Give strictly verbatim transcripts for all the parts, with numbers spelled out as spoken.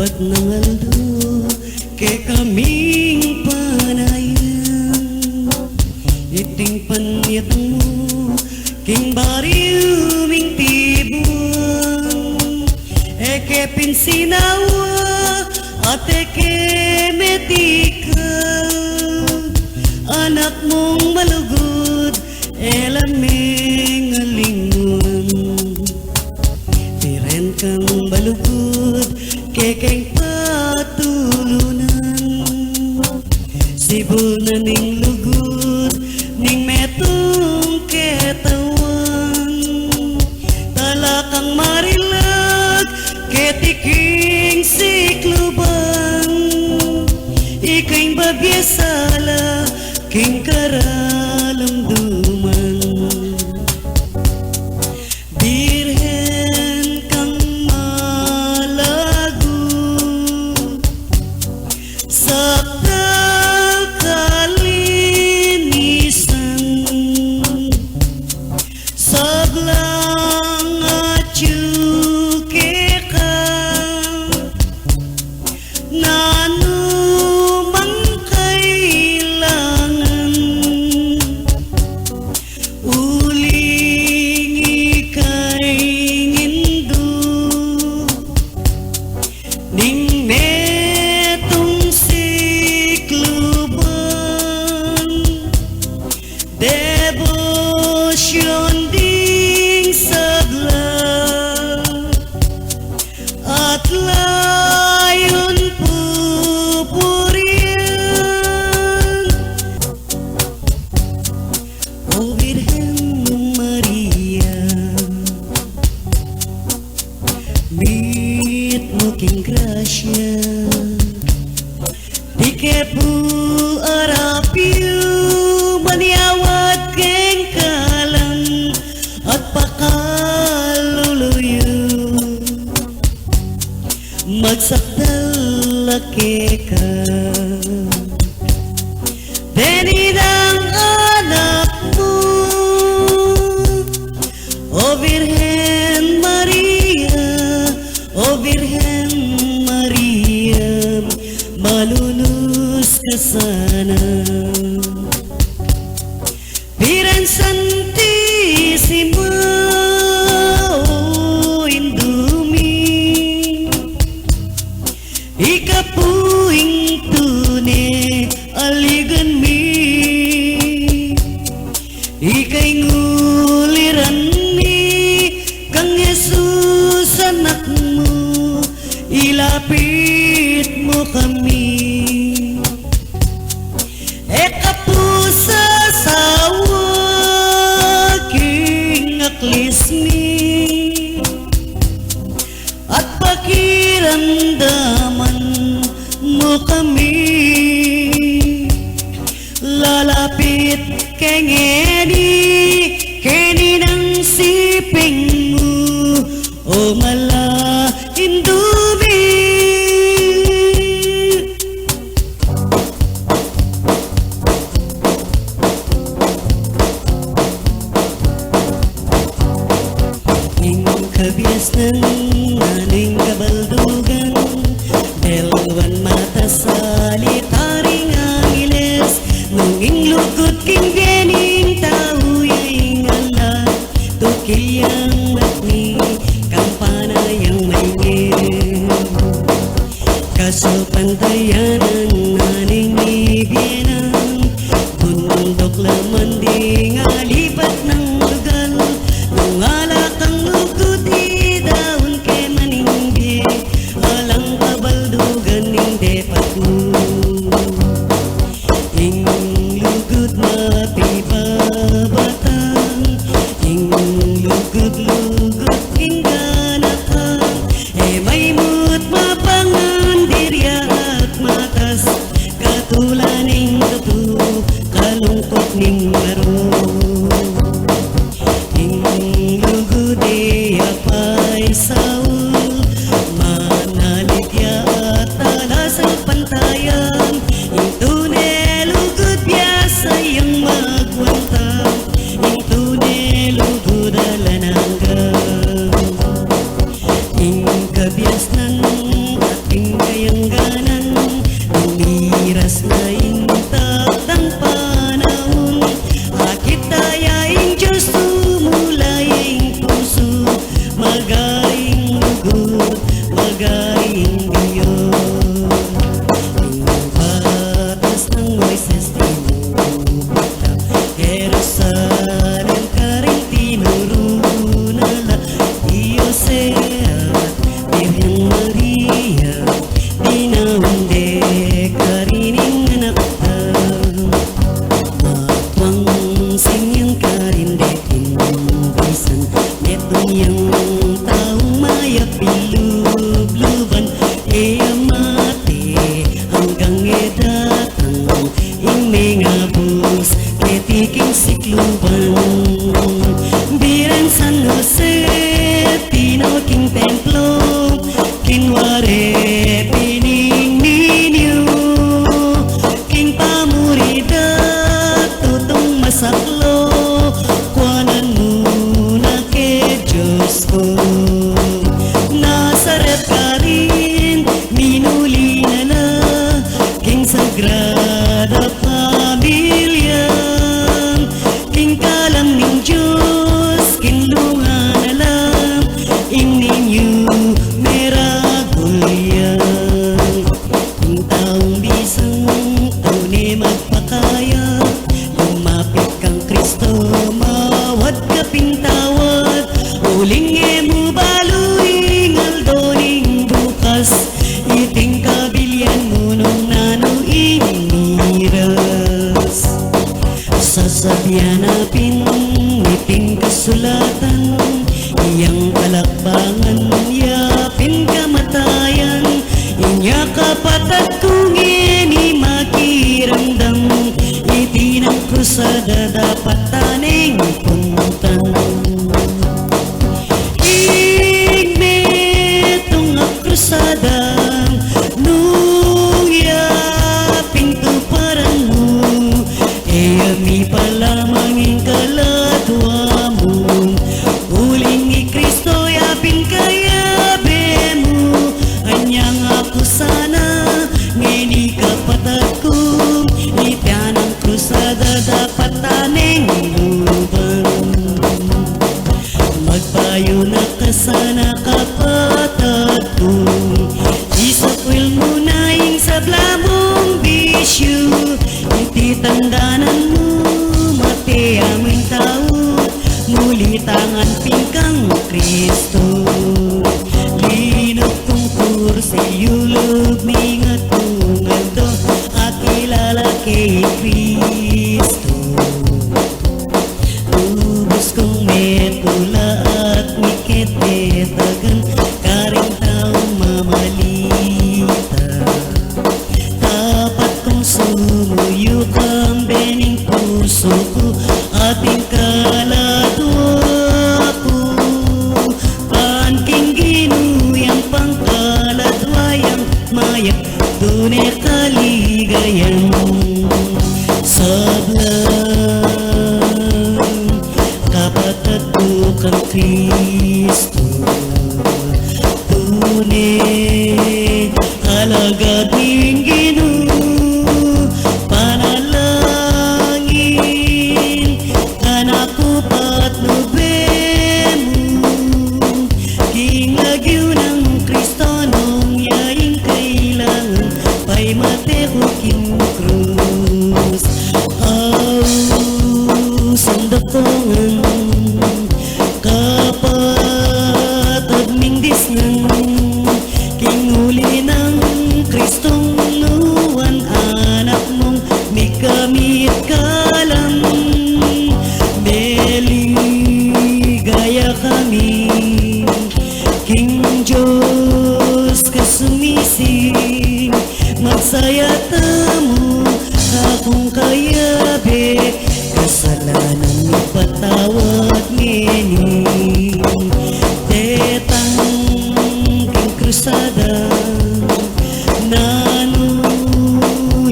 Bat nang aldo kekaming panayan, iting panyatang mu king bariu ming tibuan. E ke pinsinawa at e ke metikad, anak mung malugud e la meng alingwan. Tiren kang balugud kekeng patulunan, sibul na ning lugud ning metung ketawan. Talakang marilag keti king sikluban, ika ing babie sala king karalamduman. Birhen kang malagu, sakdal kalinisan, sablang atyu keka, nanu mang kailangan, uling ika ing indu ning metung sikluban. Debosyon ding sabla at layun pupurian. O Birhen Maria, mitmu king grasya, di ke pu arapyu, manyawad keng kalam at pakalulu yu, magsakdal la keka deni nang anak mu. O Birhen Maria, O Birhen Maria, malunus ka sana. Birhen Santisima, o Indu mi, ika pu ing tune a ligan mi, ika ing uliran mi kang Jesus anak mu, ilapit mu kami. E ka pu sasawa king aklis mi, at pakiramdaman mu kami. Lalapit ke ngeni keni nang siping mu, o mala Indu mi. Ing kabiasnan na ning kabaldugan, delwan mata salita ring angeles, nung ing lugud king bie ning tau ya ing ala, tukil yang matni, kampana yang maingin. Kaso pantayan na ning ibie nang bunduk laman ding alibat nang lugal, nung ala kang lugud idaun ke man ing bie, alang kabaldugan ning depat mu. Ing lugud mapibabatang, ing lugud-lugud king ganaka, e maymut mapangan dirya at matas, katula ning tutu, kalungkut ning marok. Ing lugud e ya paisaul, manalig ya at ala salpantayan. Ing tune lugud biasa yang magwanta, ing tune lugud alang angga. Ing kabiasnan at ing garing Dios. Ing batas nang Moises tinupad na, Jerusalem karin tinuru na la, i Jose at Birhen Maria, binaun de karin ing anak da. Mapang sin yang karin de king bisan, metung yang taung mayap ilubluban, e ya mate anggang e datang ing mengabus keti king sikluban. Birhen San Jose, tinu king templo, kinware pin ing ninyu, king pamuri da tutung masaklu, kuanan mu na ke Dios ku. Nazaret karin minuli na la, king Sagrada Familia, king kalam ning Dios kinlungan na la, ing ninyu meragul yang. Ing taung bisang tau ne magpakaya, lumapit kang Kristo, mawad ka pin tawad, uling e mu balu ing aldo ning bukas, iting kabilyan mu nung nanu ing miras. Sasabian na pin iting kasulatan, iyang palakbangan ya pin kamatayan, inya kapatad ku ngeni makiramdam, iti nang krusada dapat ta neng puntan. Ing metung a krusada nung ya pin tuparan mu, e ya mipalamang ing kaladua mu, uling i Kristo ya pin kayabe mu. Anyang aku sana ngeni kapatad ku, iti nang krusada dapat ta neng luban. Magpayu na ka sana kapatad ku, isakwil mu na ing sabla mung bisyu, iti tandanan mu, mate ya mu ing tau, muli tangan pin kang Kristo. Linub kung kursi, yulub mi ngan tungal do, akilala ke i Kristo. Lubus kung metula at mikit e tagan, karing taung mamalita. Tapat kung sumuyu kambe ning pusu ku, at ing kaladua ku, pan king Ginu yang pangkaladua yang mayap, tune kaligayan. Sablang kapatad ku kang Kristo, tune alagad ning Ginu, panalangin kanaku patnube mu king lagyu nang Kristo nung ya ing kailangan, paimate ku king krus. Au, sandakongan, kapatad ming disnan, king uli nang Kristong nuan anak mung mikamit kalam, meligaya kami king Dios kasumisi. Magsaya tamu, kakung kayabe, kasalanan mi patawad ngeni. Detang king krusada, nanu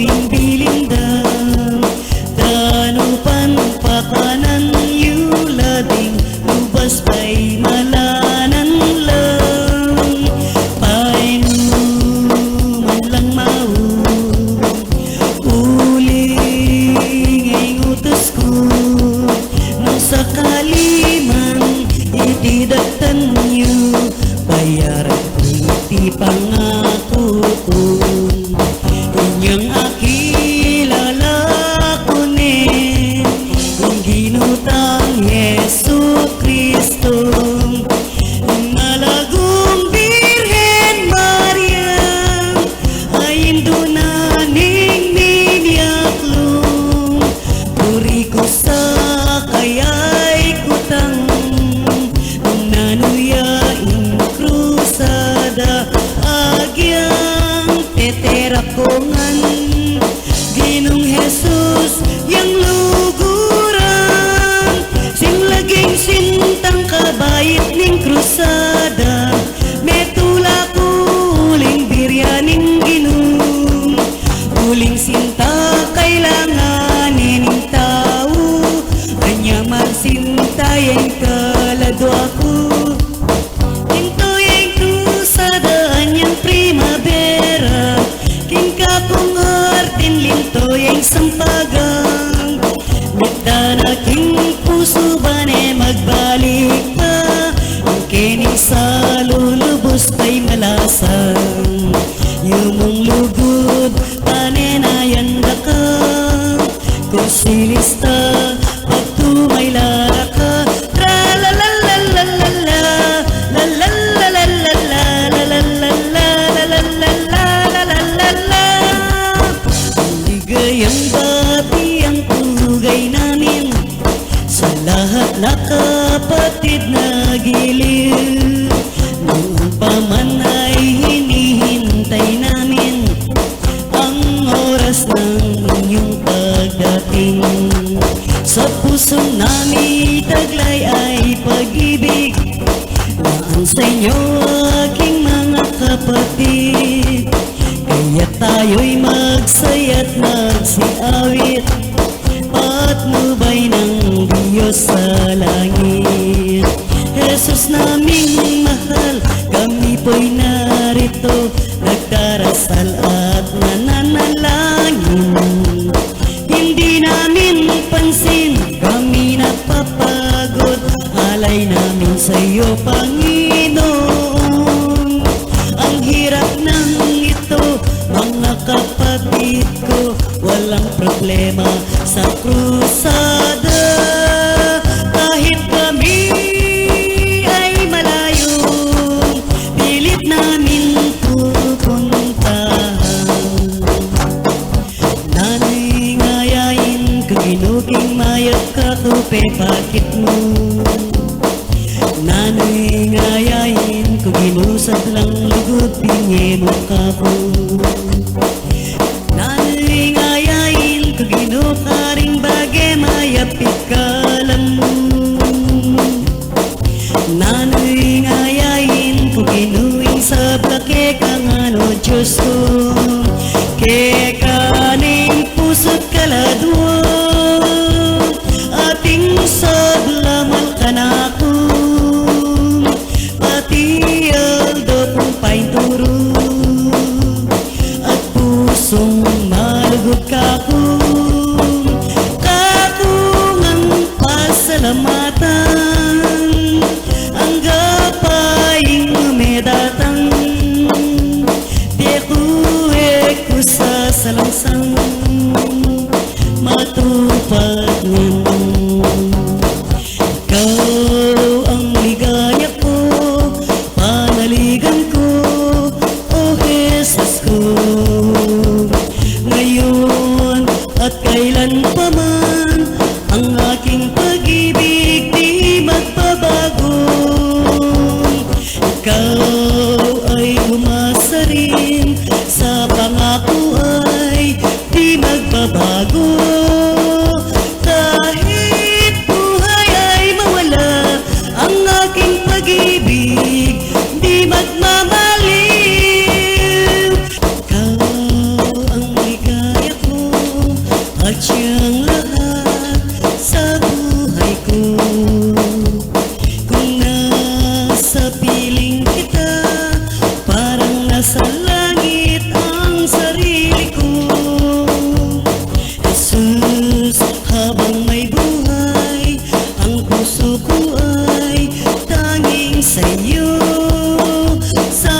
ing bilin da, danupan pakanan yu la ding lubas, paimalanan lang, painuman lang mau. Uling ing utus ku, nung sakali man iti daktan yu, bayaran ku iti Pangaku ku, inyang akilala ku ne, ing Ginu tang Jesucristo, ing Malagung Birhen Maria, a Indu na ning miniaklung, buri ku sa kayang ikutang, nung nanu ya ing krusada, agyang teterakungan, Ginung Jesus yang luguran, sing laging sintang kabait ning krusada, metula ku uling biryan ning Ginu, uling sinta kailangan ning tau, anya magsinta yang kaladua ku. King tuyeng krusada anyang primabera, king kapung artin ling tuyeng sampagang, mitdan na king pusu ban e magbalik pa, ing keni salulubus pay malasang, yumung lugud panenayan da ka, kursilista, pagtumayla ka, tra la la la la la la, la la la la la la, la la la la la la la, la la la la la. Ligayang bati ang tugay namin sa lahat na kapatid na giliw. Noon pa man ay hinihintay namin ang oras ng inyong pagdating. Sa pusong nami taglay ay pag-ibig, maan sa inyo, aking mga kapatid. Kaya tayo'y magsaya't magsiawit, patnubay ng Diyos sa langit. Jesus naming mahal, kami po'y narito, nagdarasal at nananalangin. Hindi namin pansin, kami napapagod, alay namin sa iyo, Panginoon. Ang hirap ng ito, mga kapatid ko, walang problema sa krusada. Kahit kami ay malayo, pilit namin pupuntahan. Nanu ing ayain ku, Ginu, king mayap kaku pepakit mu? Nanu ing ayain ku, Ginu, sablang lugud binye mu kaku? Nanu ing ayain ku, Ginu, karing bage mayap ikalam mu? Nanu ing ayain ku, Ginu, ing sabla keka ngan, O Dios ku? Keka ning pusu't kaladua, ating sabla mal kanaku, pati aldo kung painturu, at pusung malugud kaku, kaku ngang pasalamatan, angga pa ing medatang, di ku e ku sasalangsang, matupad ngan. Ikaw ang ligaya ku, panaligan ku, O Jesus ku. Ngayon at kailan pa man, ang aking pag-ibig di magbabago. Ikaw ay umasa rin, sa pangako ay di magbabago. Kahit buhay ay mawala, ang aking pag-ibig di magmamaliw. Ikaw ang ligaya ku, at siyang lahat sa buhay ku. Kung nasa piling kita, parang nasa langit ang sarili ku. Jesus, habang may buhay, ang pusu ku ay tanging sa iyo. Sa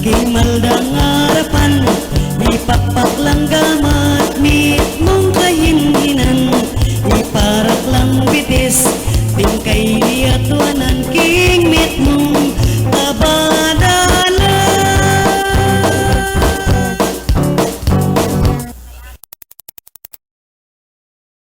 King maldang arapan